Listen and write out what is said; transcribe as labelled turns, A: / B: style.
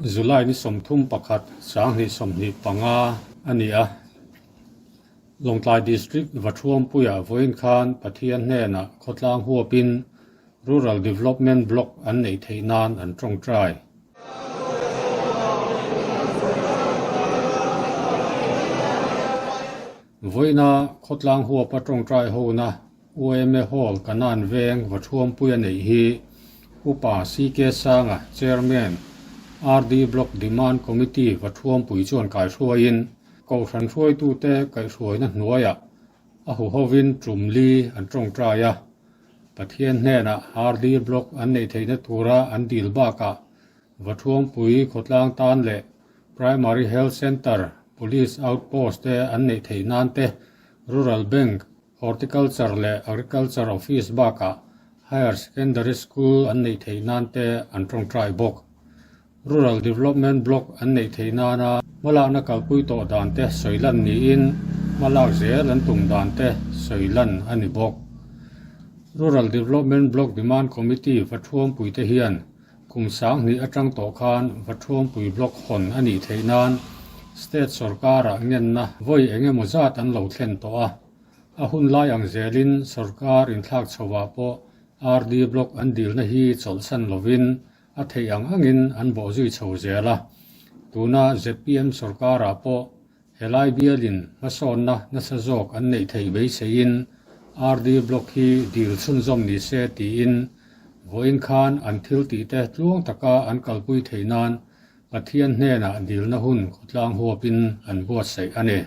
A: July ni 31 2025 a ni a. Lawngtlai District Vathuampuia vawiin khan Pathian hnenah khawtlang huapin Rural Development Block an neih theih nan an tawngtai. Vawiina khawtlang huapa tawngtai hona UMA Hall Kanan Veng Vathuampuia neih hi Upa CK Sanga, Chairman, RD Block Demand Committee Vathuampui chuan kaihruaiin Kohhran hruaitute kaihhruaina hnuaiah a huhovin tum li an tawngtai a. Pathian hnenah RD Block an neih theihna tura an dil bakah Vathuampui khawtlang tan leh Primary Health Centre, Police Outpost te an neih theih nan te Rural Bank, Horticulture leh Agriculture Office bakah Higher Secondary School an neih theih nan te an tawngtai bawk. Rural Development Block an neih theih nana hmalakna kalpui tawh dan te sawi lan niin hmalak zel an tum dan te sawi lan a ni bawk. Rural Development Block Demand Committee Vathuampui te hian kum 2000 atang tawh khan Vathuampui Block hawn a nih theih nan State sawrkarah ngenna vawi eng emaw zat an lo thlen tawh a. A hun lai ang zelin sawrkar inthlak chhoah pawh RD Block an dilna hi chawlhsan lovin A theih ang angin an bawh zui chho zel a, tuna zpm sorkarah pawh helai bialin hmasawnna nasa zawk an neih theih beiseiin RD Block hi dil chhunzawm ni se tiin vawiin khan an thil tihte tluang taka an kalpui theih nan Pathian hnenah dilna hun khawtlang huapin an buatsaih a ni.